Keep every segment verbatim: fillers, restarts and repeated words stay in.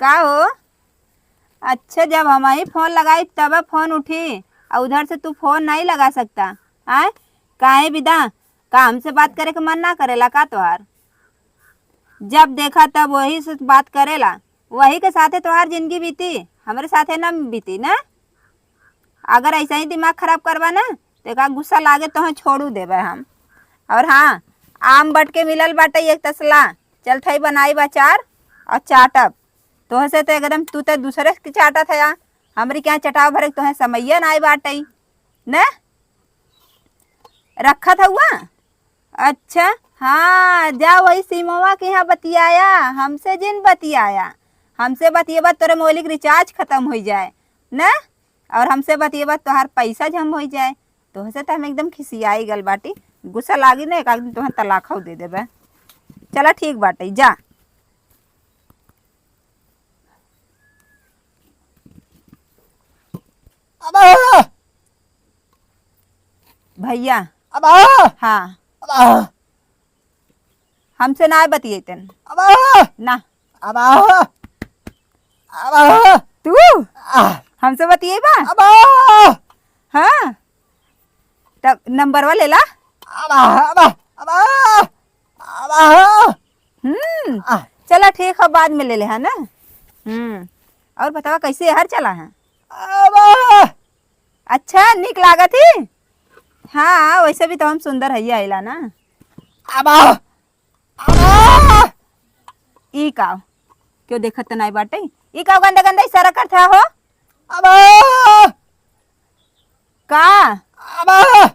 का हो? अच्छा, जब हमहीं फोन लगाई तब फोन उठी, अउ उधर से तू फोन नाहीं लगा सकता, आय? काहे बिदा, का हमसे बात करे के मन ना करेला का तोहार? जब देखा तब वही से बात करेला, वही के साथे तोहार जिंदगी बीती, हमरे साथे ना बीती ना। अगर ऐसा ही दिमाग खराब करबा ना, तो का गुस्सा लागे तोहे छोड़ू देबे हम। और हाँ, आम बट के मिलल बाटे एक तसला, चल थई बनाई बा अचार और चाटब। तोहे से तो एकदम तू तो दूसरे के चाटत है, हमरी क्या चटाव भरे तोहे समैया ना आई बाटे न। रखत हउआ? अच्छा, हाँ, जा वही सीमवा के यहाँ बतियाया, हमसे जिन बतियाया। हमसे बतियबा तोरे मोबाइल के रिचार्ज खतम होइ जाए न, और हमसे बतियबा तोहार पैसा जम होइ जाए। तोहसे तो हम एकदम खिसियाई गल बाटी, गुस्सा लागी ना, एक आध दिन तोहन तलाखौ दे देबे। चला ठीक बाटे, जा। अबा! भैया। अबा! हाँ। अबा! हमसे ना बतियेतन। अबा! ना। अबा! अबा! तू? आ! हमसे बतियेबा? अबा! हाँ। तब नंबरवा लेला। अबा! अबा! अबा! अबा! हम्म। आ! चला ठीक है, बाद में ले ले, है ना? हम्म। और बतावा कैसे हर चला है? अबा! अच्छा, निक लागत ही? हाँ, वैसे भी तो हम सुंदर हइया आइला ना। अबा! अबा! ई का? क्यों देखत त नाई बाटे? ई का गंदा गंदा इशारा करत है हो? अबा! का? अबा!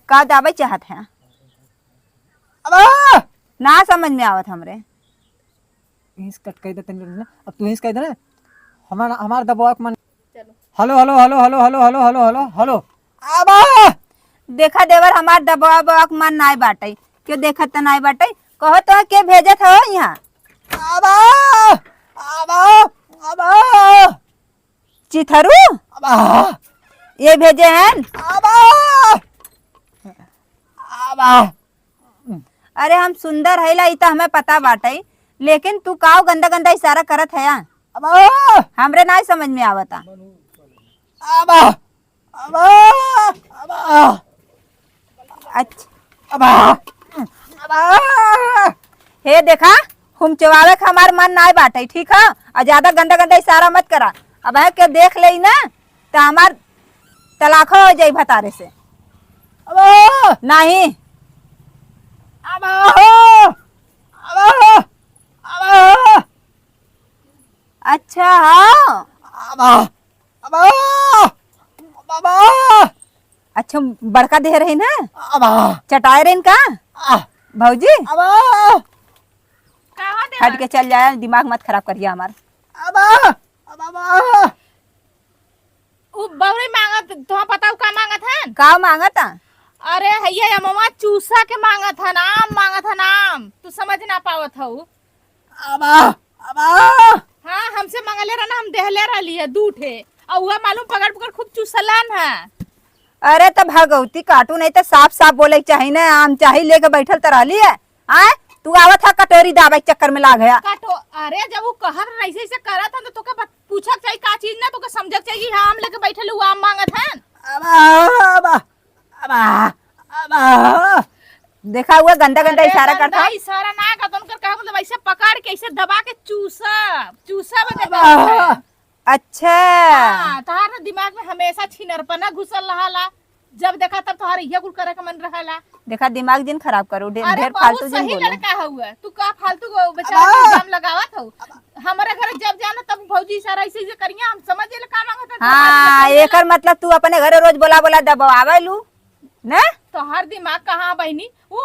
का दाबे चाहत है? अबा! ना समझ में आवत हमरे। इस कट कह दे तनी ना। अब तू इस कह दे ना। हमार, हमार दबवा के मन। चलो। हेलो, हेलो, हेलो। अबा! देखा देवर, हमार दबवा बवा के मन नाय बाटै। क्यों देखत त नाय बाटै? कहो तो के भेजत हो यहाँ? अबा! अबा! अबा! चिथरू? अबा! ये भेजे हैं? अबा! अबा! अरे हम सुंदर हइला, ई त हमें पता बाटै, लेकिन तू काव गंदा गंदा इशारा करत हया? अबा! हमरे नाय समझ में आवता। अबा! अबा! अबा! अच्छा। अबा! अबा! हे देखा, हुमचवावे के हमार मन नाय बाटै, ठीक है? और ज्यादा गंदा गंदा इशारा मत करा। अब है के देख लेई ना, त हमार तलाखो हो जाई भतारे से। अबा! नहीं। अबा! अबा! अबा! अच्छा, हाँ। अबा! अबा! अबा! अच्छा, बड़का देह रही ना? अबा! चटाए रही का? आ! भौजी? अबा! कहाँ देवर? हट के चल जाए, दिमाग मत खराब करिए हमार। अबा! अबा! उ बौरे मांगत, तोहा पता उ का मांगत हन? का मांगत हन? अरे हैया अमवा चूसा के मांगत हन, आम मांगत हन, आम। तू समझ ना पावत हऊ। अबा, अबा। हाँ, हमसे मंगले रहना, हम देहले रहली है दू ठे। और वह मालूम पकड़ पकड़ खूब चूसलन है। अरे त भगवती काटू, नहीं त साफ साफ बोले के चाही ना, आम चाही लेके बैठल त रहली है। आय, तू आवत है कटोरी दाबे के चक्कर में लाग है। काटो, अरे जब वो कहत रहे ऐसे ऐसे करत है तो तोके बत-, पूछक चाहिए का चीज ना, तोके समझक चाहिए कि हाँ, आम लेके बैठल, वो आम मांगत है। अबा, अबा, अबा, अबा। देखा हुआ गंदा गंदा अरे इशारा गंदा करता। इशारा ना करता, उनकर कहा मतलब ऐसे पकड़ के, ऐसे दबा के चूसा, चूसा बदे अबा। करता है। अच्छा। हाँ, तोहार ना दिमाग में हमेशा छिनरपना घुसल रहाला। जब देखा तब तोहार इहे कुल करे के मन रहेला। देखा, दिमाग जिन खराब करो, ढे-, अरे, ढेर बहुत फालतू जिन सही बोलो। लड़का हउआ। तू का फालतू को बेचारा अबा। पे इल्जाम लगावत हऊ? हमरे घरे जब जाना तब भौजी इशारा ऐसे, ऐसे करिया, हम समझ ले का मांगत है, हाँ, तोहार एकर मतलब तू अपने घरे रोज बोला बोला दबावे लू, ना? तोहार दिमाग कहाँ बहिनी? वो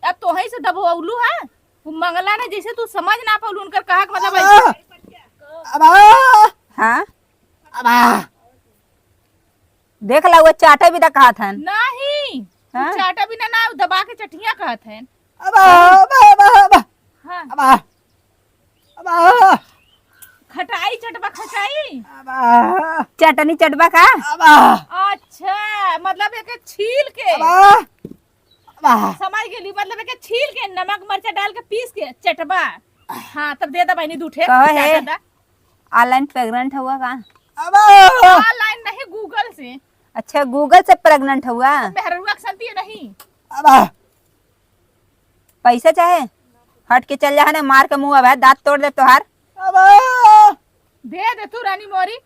अब तोहई से दबवलू है? वो मंगला ने जैसे तू समझ ना पौलू, उनकर कहा के मतलब अबा। ऐसे। अबा। हाँ? अबा। देख ला, वो चाटे भी त कहत हन। नहीं, हाँ? चाटा बिना ना, दबा के चटिया कहत हन। अबा, अबा, अबा, अबा। हाँ। अबा, अबा। खटाई चटबा, खटाई। अबा। चटनी चटबा का? अबा। अच्छा, मतलब एके छील के। अबा। अबा। समझ गेली, मतलब एके छील के, नमक मरचा डाल के पीस के चटबा। हाँ, तब दे दा बहिनी, दू ठे कहो हे। चाटा दा। Online pregnant हुआ का? अबा! Online नहीं, Google से। अच्छा, Google से pregnant हुआ? मेहरुआ के संती नहीं। अबा! पैसा चाहे? हट के चल जा, ने मार के मुंह अब है, दांत तोड़ दे तोहार। अबा! दे दे तू रानी मोरी।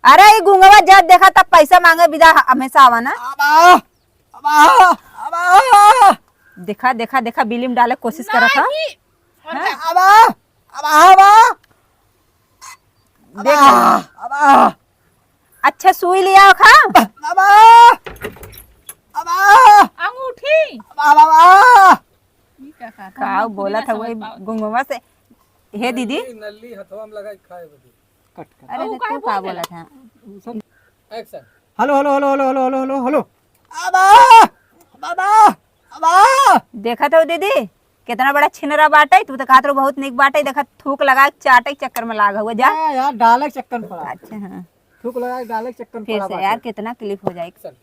अरे, ई गुंगवा जब देखा तब पैसा मांगे बिदा हमेशा आवा ना। अबा! अबा! अबा! देखा, देखा, देखा, बिलिम डाले कोशिश करत ह। नहीं। हाँ? अबा! अबा! अबा! देख। अबा! अच्छा, सुई लिया खा। अबा! अबा! अंगूठी। अबा, अबा, अबा! ई का कहत का है? बोलत है वही गुंगवा से। हे दीदी। नल्ली, नल्ली हथवा में लगाई खाए बदे। कट, कट। अरे, अउ तो काहे तू का बोलत है? Action। हेलो, हेलो, हेलो। अबा! बाबा! अबा! देखत हो दीदी, कितना बड़ा छिनरा बाटे। तू तो कहत रहो बहुत निक बाटे, देखत थूक लगा के चाटे के चक्कर में लाग हुआ जा। ना यार, डाले के चक्कर में पड़ा। अच्छा, हाँ। थूक लगा के डाले के चक्कर में फिर पड़ा से बाटे। यार, कितना clip हो जाए। चल।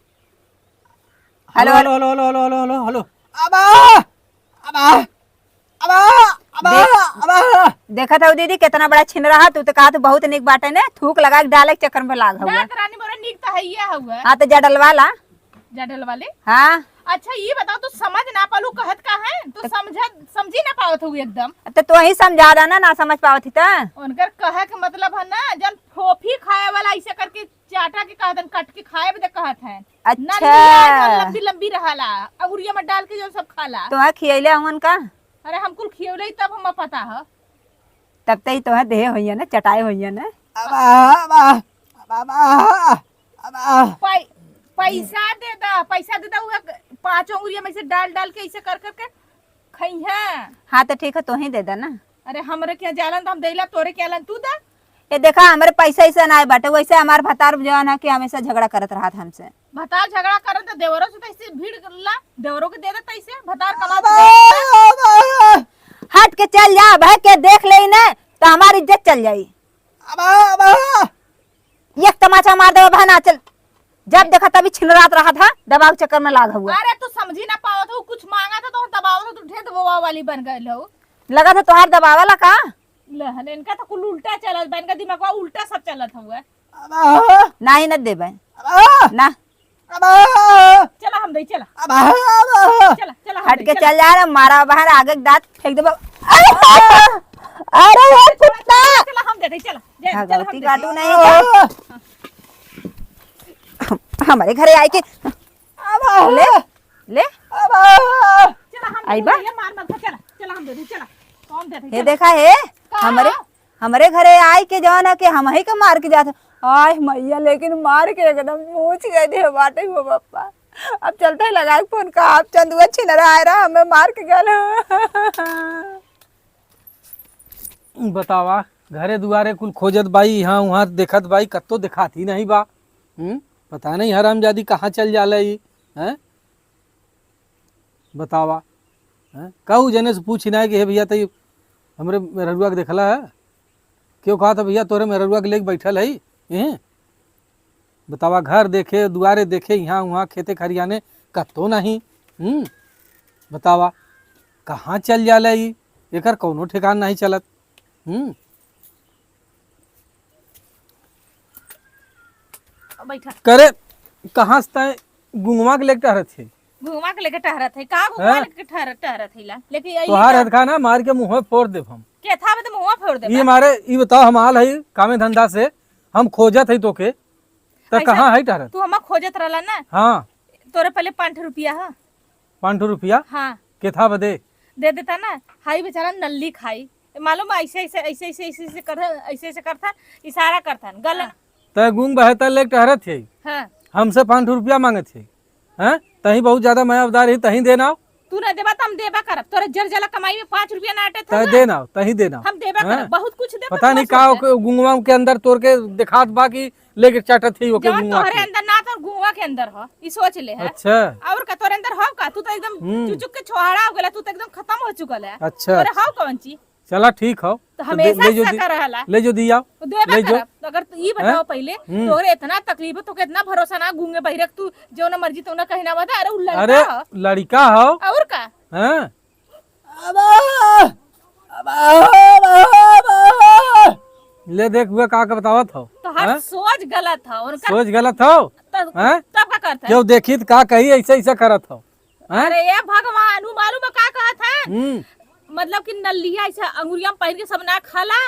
हेलो, हेलो, हेलो, हेलो। अबा! अबा! अबा! अबा! देख-, अबा! देखत हऊ दीदी, कितना बड़ा छिनरा है। तू तो कहत बहुत निक बाटे ने, थूक लगा के डाले के चक्कर में लाग हुआ। दांत रानी मोरा निक तो हइया हुआ। हाँ, तो जडल वाला। जडल वाले? हाँ। अच्छा, ये बताओ, तू समझ ना पालू, कहत का है? तू तो समझ, समझी ना पावत हऊ एकदम। तो तू ही समझा दा ना, ना समझ पावत ही तो। उनकर कहे के मतलब है ना, जन फोफी खाए वाला ऐसे करके चाटा के कहत हन, कट के खाए बदे कहत हन। अच्छा। नलिया जौन लंबी लंबी रहला, अंगुरिया में डाल के जौन सब खाला। तोहे खियैले हवन का? अरे हम कुल खियौले तब हमें पता ह। तब तई तोहे देहे होइया ना, चटाए होइया ना। अबा, अबा, अबा, अबा। पै-, पैसा दे दा, पैसा दे दा, उहे पाँचों अंगुरिया में से डाल डाल के ऐसे कर कर के खइहा। हाँ, तो ठीक है, तोही दे दा ना। अरे, हमरे के जालन तो हम देला, तोरे के आलन तू दा। ए, देखा, हमरे पैसा ऐसा नाय बाटे, वैसे हमार भतार जौन है कि हमेशा झगड़ा करत रहत हमसे। भतार झगड़ा करत तो देवरो से तो ऐसे भीड़ ला, देवरो के दे दे तैसे, भतार कमा के अबा, दे। अबा। हट के चल जा, भाई के देख ले ना, तो हमार इज्जत चल जाई। अबा, अबा। एक तमाचा मार देबे, भाई ना चल। जब देखा तभी छिनरात रहत ह, दबाव चक्कर में लाग हुआ। अरे तू समझी ना पावत हो, कुछ मांगा था तो दबाव था, तू ढेर दबाव वाली बन गइल हो। लगा था तोहार दबाव वाला का? लहन, इनका तो कुल उल्टा चलत बा, इनका दिमागवा उल्टा सब चलत हुआ। अबा। नाही न देबे। अबा। ना। अबा। चला हम दे, चला। अबा, अबा। चला, चला हम हट दे, के चला। चल जा रे, मारा बाहर आगे के दांत फेंक देबो। अरे, अरे, ये कुत्ता। चला हम दे दे, चला। जा, चला हम भगवती दे दे। काटू नहीं का? हम-, हमारे घरे आए के। अबा। ले, ले। अबा। चला हम दे आइबा? दे, ये मार मत, चला, चला हम दे दे, चला। कौन दे दे, ये चला। देखा है, का? हमरे हमरे घरे आइ के जौन है कि हमही के मार के जात है। आय मैया, लेकिन मार के एकदम मूछ गए दे बाटे हो बप्पा। अब चलते ही लगाए फोन का, आप चंदुआ छिनरा आए रहा, हमें मार के गल। बतावा, घरे दुआरे कुल खोजत बाई, यहाँ वहाँ देखत बाई, कत्तो देखात ही नहीं बा। हम्म? पता नहीं हरामजादी कहाँ चल जाला ई, हैं? बतावा, हैं? कहू जने से पूछी ना कि हे भैया, तई हमरे मेहररुआ के देखला है? क्यों कहा था भैया, तोरे मेहररुआ के लेके बैठल है, हैं? बतावा, घर देखे, दुआरे देखे, यहाँ वहाँ, खेते खरियाने, कत्तो नहीं। हम्म? बतावा, कहाँ चल जाला ई? एकर कौनो ठेकान नहीं चलत। हम्म? बैठा। करे, कहाँ से तय गुंगवा के लेके टहरत है? गुंगवा के लेके टहरत है? का गुंगवा हैं? लेके टहर-, टहरत है ला? लेके आई तोहार का? हथका ना मार के मुंह में फोड़ देब हम। केथा में तो मुंह फोड़ देबा। ये मारे, ये बताओ, हम आल है कामे धंधा से, हम खोजत है तोके, तो ऐसा कहाँ है टहरत? तू हमा खोजत रहला ना? हाँ। तोरे पहले पाँच रुपया है। पाँच ठो रुपया? हाँ। केथा बदे? दे देता ना, हाई बेचारा नल्ली खाई। मालूम है, ऐसे, ऐसे, ऐसे, ऐसे, ऐसे, ऐसे कर, ऐसे, ऐसे करता, इशारा करता, गलन। हाँ। तय गुंग बहता लेके टहरत है। हाँ। हमसे पाँच ठो रुपया मांगत है। हैं? तहीं बहुत ज्यादा मयावदार है, तहीं देना। तू ना देबा, त हम देबा करब। तोरे जर जला कमाई में पाँच रुपया ना अटे था तय ना। देना, तहीं देना। हम देबा हैं? करब, बहुत कुछ देबा, पता नहीं बहुत का कुछ ओके गुंगवा के अंदर तोर के देखात बा कि लेके चाटत ही ओके जवन गुंगवा तोहरे के। अंदर ना, तोर गुंगवा के अंदर ह, ई सोच ले है। अच्छा। और का तोरे अंदर हो का? तू तो एकदम हम्म। चुचुक के छोहाड़ा हो गला, तू तो एकदम खत्म हो चुकल है। अच्छा, तोरे अच्छा। हो कौन चीज? चला ठीक हो। तो तो दे-, हमेशा ले जो से दी-, कर रहला। ले जो दिया। तो देबे ले जो। करब। तो अगर तू ई बताओ हैं? पहले, हम्म। तोरे इतना तकलीफ हो, तोके इतना भरोसा ना, गूंगे बहिरे के तू जौन मर्जी तौन कहीं ना बता, अरे उ लड़का अरे हो। लड़का हो। और का? हैं? अबा! ले देख हुए का, का बतावत हो। तोहार हैं? सोच गलत हो, उनका सोच गलत हो? त-, हैं? तब का करत है? केहू देखी त का कही, ऐसे, ऐसे करत हो? हैं? अरे ए भगवान, उ मालूम है का कहत है? हम्म। मतलब कि नलिया ऐसे अंगुरिया में पहिर के सब ना खाला।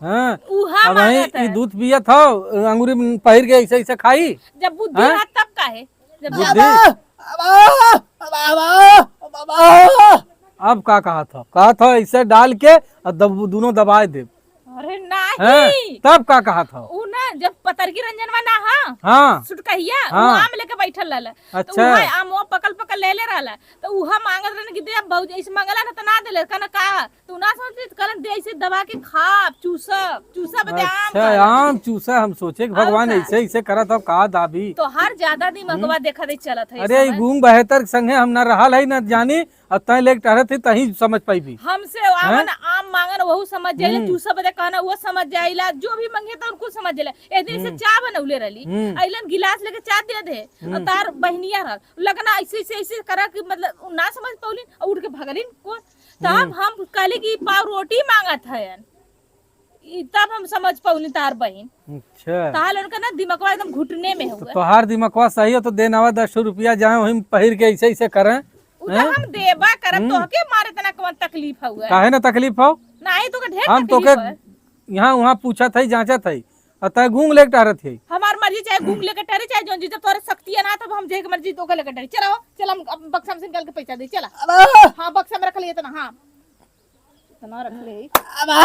हाँ। उहा अब वहीं मांगत ई है। दूध पियत हो, अंगुरी में पहिर के ऐसे, ऐसे खाई? जब बुद्धि हाँ? है तब का है? जब बुद्धि? बाबा, बाबा, बाबा, बाबा। अब का कहत हो? कहत हो ऐसे डाल के और दब-, दोनों दबाए देब। अरे नहीं। हैं? तब का कहत हो? उ ना, जब पतरकी रंजनवा ना हा, हाँ। सुटकहिया, उ हाँ। आम लेके बैठल रहल। तो अच्छा। उहे आमवा पकल पकल ले ले रहल। तो उहा मांगत रहन कि दे अब भौजी, ऐसे मांगला ना तो ना देले। कहना का? तू ना समझती? तो कहलन दे ऐसे दबा के खा, चूसब, चूसब दे आम अच्छा, खा। आम चूसा, हम सोचे कि और भगवान का? ऐसे, ऐसे करत हो का दाबी? तोहार ज्यादा दिमगवा हम्म। देखा दे चलत है अरे, इस समय। गूंग बहेतर के संगे हम ना रहल है, ना जानी, अब तैं लेके टहरत ही, तहीं समझ पाइबी। हमसे आवन हैं? आम मांगन, वहू समझ जाइला, हम्म। चूसा बदे कहना, वो समझ जाइला, जो भी मंगे तो उनको समझ जाइला। एक दिन से हम्म। चाह बनौले रहली, हम्म। अइलन गिलास लेके चाह दे दे, और हम्म। तार बहिनिया रहल, लगना ऐसे, ऐसे, ऐसे करा कि मतलब उ ना समझ पौलिन, और उठ के भगलिन। कौन? तब हम्म। हम कहली कि पाव रोटी मांगत हयन। ई तब हम समझ पौली तार बहिन। अच्छा। ताल उनका ना दिमगवा एकदम घुटने में तो हुआ। तोहार दिमगवा सही हो तो दे नवा दस रुपया जाए वहीं पहिर के ऐसे ऐसे करें। उ तो हैं? हम देबा करब, हम्म। तोहके मारे इतना कौन तकलीफ हुआ? काहे ना तकलीफ हो? नहीं, तोके ढेर हम तकलीफ तोके है। यहाँ वहाँ पूछत है, जांचत है, और तय गूंग लेके टहरत है। हमार मर्जी चाहे गूंग लेके टहरे, चाहे जौन जी, जब तोरे शक्ति है ना, तब हम जेके मर्जी तोके लेके टहरे। चला हो, चला, हम अब बक्सा में से निकाल के पैसा दे, चला। अबा! हाँ, बक्सा में रख ले इतना, हाँ। इतना रख ले। अबा!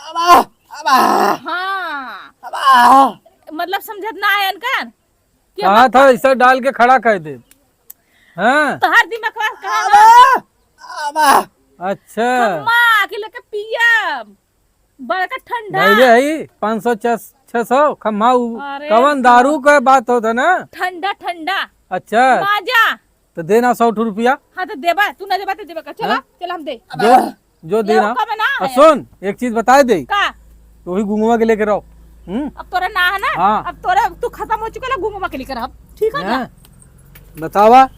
अबा! अबा! हाँ। अबा! मतलब समझत ना है इनका? कि कहा हम था ऐसा डाल के खड़ा कर दे। हाँ। तोहार दिमाग खराब कहा अबा! बा? अबा! अच्छा। खम्मा के लेके पिया। बड़का ठंडा। भैया है पाँच सौ, छह सौ खम्मा उ-, अरे कवन तो दारू का बात होता ना? ठंडा, ठंडा। अच्छा। माजा। तो देना सौ ठो रुपया। हाँ, तो देबा, तू ना देबा, तो देबा का? चला, हाँ? चला, हम दे। जो, जो ये देना। हुक्म है ना और है। सुन, एक चीज बताए दे। का? तो वही गुंगवा के लेके रहो। हम्म? अब तोरा ना है ना? हाँ। अब तोरा, तू खत्म हो चुका ना, गुंगवा के लेके रहो। ठीक है ना? हाँ। बतावा,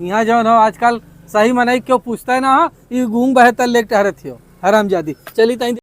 यहाँ जौन हो आजकल सही मनई क्यों पूछता है ना हो, ये गूंग बहेतर लेके टहरत हो, हरामजादी। चली तहीं